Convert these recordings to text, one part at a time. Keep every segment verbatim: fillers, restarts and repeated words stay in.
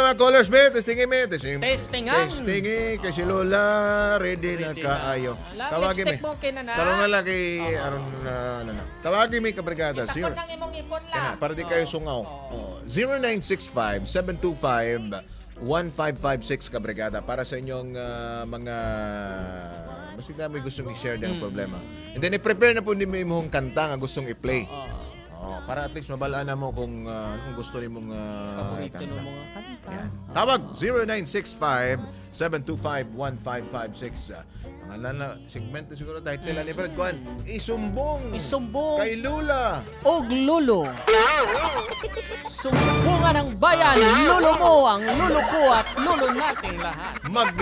Mga callers, be, testing, be, testing. Testing, ang. Testing, eh, kay si Lola, ready na. Ready na kaayo. Wala, tawagin, lipstick, be, mo, okay na na. Tawag na lang kay, oo, aron na, ano na. Tawagin, be, kabrigada. Kita ko nang imong ipon lang. Kana, para di kayo sungaw. Oo. Oh, zero nine six five, seven two five, one five five six, kabrigada, para sa inyong, ah, mga, basig na may gustong i-share din ang, mm, problema. And then, i-prepare na po nimo imong kanta nga gustong i-play. Oo. Oh, para at least mabal-an na mo kung, ah, anong gusto nimong, ah, paborito kanta. Mo nga kanta. Yan. Oo. Tawag, zero nine six five, seven two five, one five five six. Ah, mga nana, segment na siguro, title, mm, ni Brad, kuan, Isumbong. Isumbong. Kay Lola. Og Lolo. Sumbungan ang bayan, Lolo mo, ang Lolo ko, at Lolo nating lahat. Mag-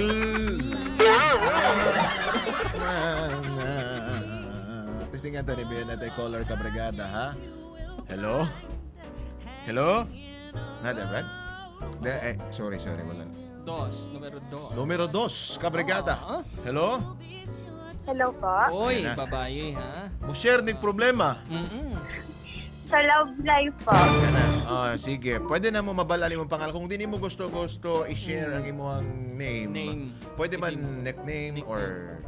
Testing nga to, ni Bian, natin caller, kabrigada, ha? Hello? Hello? Nada, Brad? De, eh, sorry, sorry, wala. Dos, numero dos. Numero dos, kabrigada. Ah. Hello? Hello po. Oy, ayan na. Babayi, ha? Mo-share ning problema. Mm-mm. Sa love life po. Yan na. Ah, sige. Pwede na mo mabal-an imong pangalan. Kung di nimo gusto-gusto i-share, mm, ang imong name. Name. Pwede man nickname, nickname, or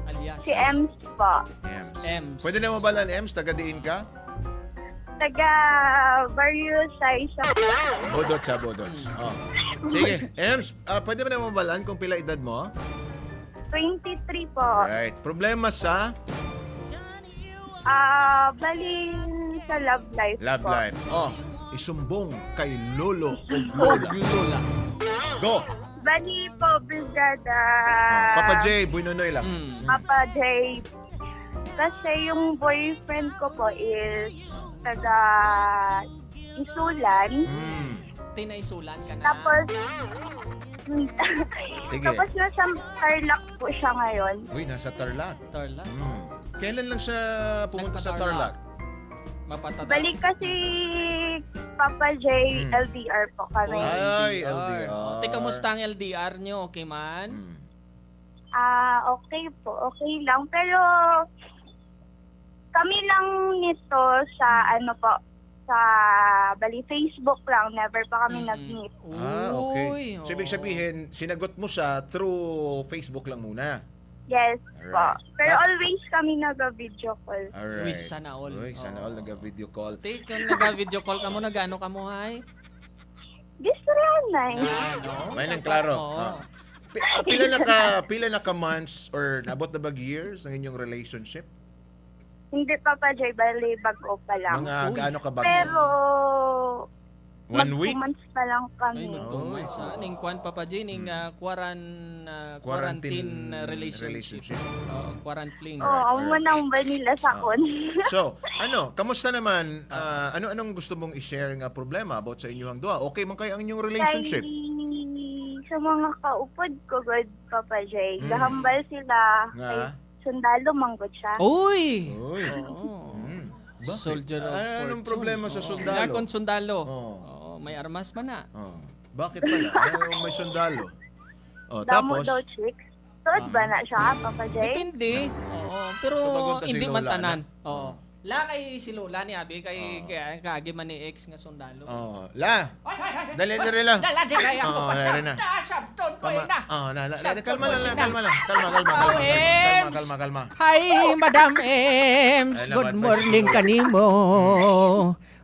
alias. Si Ems po. Ems. Ems. Pwede na mo mabal-an, Ems? Taga diin ka? Taga Barrio Seis. Bodots, ha, Bodots. Mm. Oh. Sige, Ems, ah, pwede ba na mo mabal-an kung pila edad mo? Twenty-three po. Right. Problema sa? Ah, bali sa love life po. Love life. Oh, isumbong kay Lolo o Lola. Lola. Go! Bali po, brigada. Oh, Papa J, Boy Nonoy lang. Mm. Papa J, kasi yung boyfriend ko po is taga Isulan. Mm. Tinaisulan ka na. Tapos, sige. Tapos nasa Tarlac po siya ngayon. Uy, nasa Tarlac. Tarlac. Mm. Kailan lang siya pumunta sa Nagpa-Tarlac? Tarlac? Mapatata- Balik kasi, Papa J, hmm, L D R po kami. Ay, Ay, L D R. L D R. Oh, te, kamusta ang L D R nyo? Okay man? Hmm. Ah, okay po. Okay lang. Pero kami lang nito sa, hmm, ano po, sa, bali, Facebook lang. Never pa kami, mm-mm, nag-meet. Ah, okay. Uy, so, ibig, oo, sabihin, sinagot mo siya through Facebook lang muna? Yes po. Alright. Pero, ah, always kami naga-video call. Alright. Uy, sana all. Uy, sana all, oo, naga-video call. Te, kung naga-video call kamo, nagano kamo, hay? Gistoryahanay. Ah, no? May nang klaro. Oo. Ah. Pi-, ah, pila na ka, pila na ka months or naabot na ba years ang inyong relationship? Hindi pa, Papa J, bali, bag-o pa lang. Mga, uy, gaano ka bag-o? Pero, one week? Mag two months pa lang kami. Ay, mag two months, ah. Oy. Ning kwan, Papa J, ning, hmm, ah, quaran-, ah, quarantine, quarantine, ah, relationship. Relationship. Oo, quarantine. Oh, right, amo, right, na ang vanilla sa, ah, akon. So, ano, kamusta naman? Ah, ano, anong gusto mong i-share nga problema about sa inyong duha? Okay man kay ang inyong relationship? Kay sa mga kaupod ko, good, Papa J. Mm. Gahambal sila. Nga? Kay sundalo man gud siya. Uy! Uy. Oo. Mm. Bakit? Soldier of fortune. Ah, anong problema sa sundalo? Oo. Nga kon sundalo. Oo. Oo, may armas man na. Oo. Bakit pala? Ano may sundalo? Oh, damo tapos? Daw chicks. Tuod ba na siya, Papa J? Depende. Oo, pero hindi man tanan. Oo. La, kay si Lola ni abi, kay, oo, kay, kaagi man ni ex nga sundalo. Oo. La! Dali, dali lang. Dala, di kaya ko. Oo, pa siya. Dali na. Nasabton ko. Tama. Yun na. Oo, na, na, na. Kalma lang, kalma lang. Kalma, kalma, kalma, kalma, kalma, kalma. Hi, Madam Ems. Ay, good morning kanimo.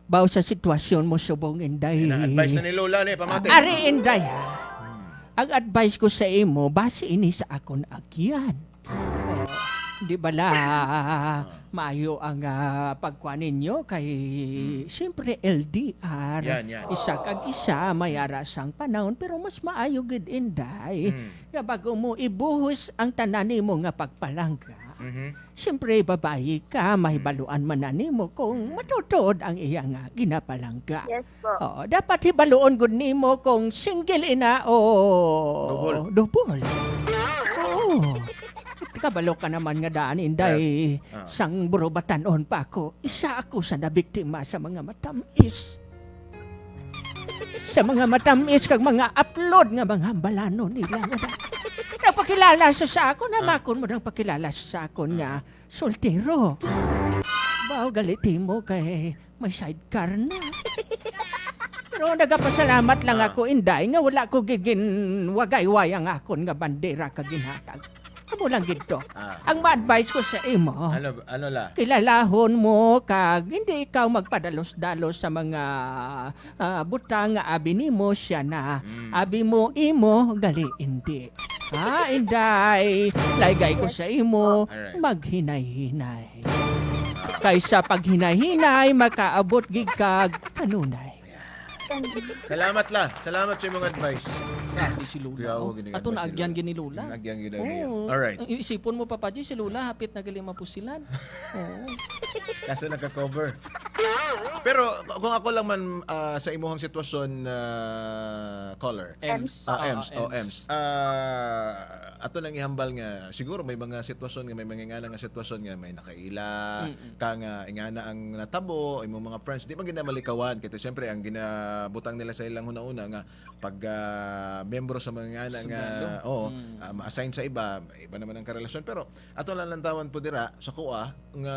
Baw sa sitwasyon mo subong, Inday. Ina-advise na ni Lola ni, pamati. Ari, Inday, ha? Hmm. Ang advice ko sa imo, base ini sa akon agyan. Oh, di bala, ah, maayo ang, ah, pagkuha ninyo kay, hmm, siyempre, L D R. Yan, yan. Isa kag isa, may ara sang panahon, pero mas maayo gid, Inday. Hmm. Nga bago mo ibuhos ang tanan nimo nga pagpalangga, mhm, siyempre, babayi ka, mahibaluan man na nimo kung matuod-tuod ang iya nga ginapalangga. Yes po. Oo, dapat hibaluon gud nimo kung single ina o double. Double. Oo. Kabalo ka naman nga daan, Inday, ah, sang burobatanon pa ako. Isa ako sa nabiktima sa mga matamis. Sa mga matamis kag mga aplod nga mga hambalanon nila nga nagpakilala sa, sa akon, ah, hamakon mo nang pakilala sa, sa akon nga, ah, soltero. Baw, galit mo kay may sidecar na. Pero nagapasalamat lang Ah. ako, Inday, nga wala ko giginwagayway ang akon nga bandera kag ginhatag. Amo lang gid to. Ah. Ang ma-advise ko sa imo, Ano, ano la? kilalahon mo kag hindi ikaw magpadalos-dalos sa mga, ah, butang nga abi nimo siya na. Mm. Abi mo imo, gali hindi. Ha, Inday? Laygay ko sa imo, Alright. maghinay-hinay. Kaysa paghinay-hinay, makaabot gid kag kanunay. Salamat la. Salamat sa imong advice. Grabe si Lola. Kuya, oh. Huwag gini Ato advice na si agyan Lola. gini Lola. Nagyan gid ang Oo. iya. Alright. Ang isipon mo, Papa G, si Lola hapit na gali mapusilan. Oo. Kaso nagka-cover. Pero kung ako lang man, ah, sa imuhang sitwasyon, ah, caller. Ems. Ah, Ah, Ems. Oh, Ems. Ems. Ah, ato nang ihambal nga siguro may mga sitwasyon nga may mga ingana nga sitwasyon nga may nakaila Mm-mm. ka nga ingana ang natabo, imong mga friends, di man gid na malikawan. Kaya siyempre, ang ginabutang nila sa ilang hunahuna nga pag, ah, membro sa mga ingana nga, Sundalo. oo, Mm. ah, ma-assign sa iba, iba naman ang karelasyon. Pero ato lang lantawan po dira sa kuha nga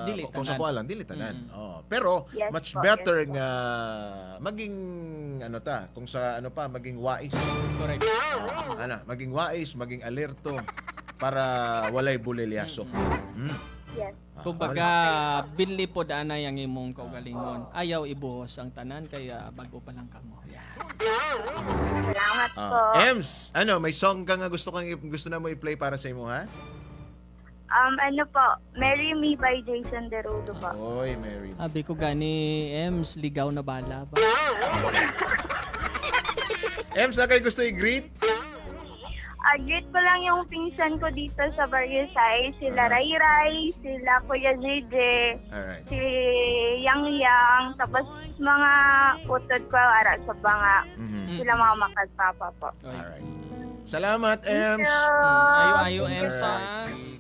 Dili kung sa tanan. kuha lang, dili tanan. Mm. Oo. Pero Yes much po, better yes po. nga maging, ano ta, kung sa ano pa, maging wais. Correct. Oo, ano, maging wais, maging alerto para walay bulilyaso. Mm. Mm. Yes. Ah, Kumbaga, wala. binli pod anay ang imong kaugalingon. Ayaw ibuhos ang tanan kay, ah, bag-o pa lang kamo. Yeah. Salamat Ah, po. Ems, ano, may song ka nga gusto kang i-, gusto na mo i-play para sa imo, ha? Um, ano po, Marry Me by Jason Derulo po. Oy, Mary. Abi ko gani, Ems, ligaw na bala ba? Ems, na kayo gusto i-greet? Ah, greet ko lang yung pinsan ko dito sa Barrio Size, sila Ah. Ray Ray, sila Kuya J J, Alright. si Yang Yang, tapos mga utod ko, ara sa banga. Mhm. Mm. Sila mga makagpapa po. Oy. Alright. Salamat, Thank Ems. you. Mm, ayo-ayo, Ems, ha? Alright.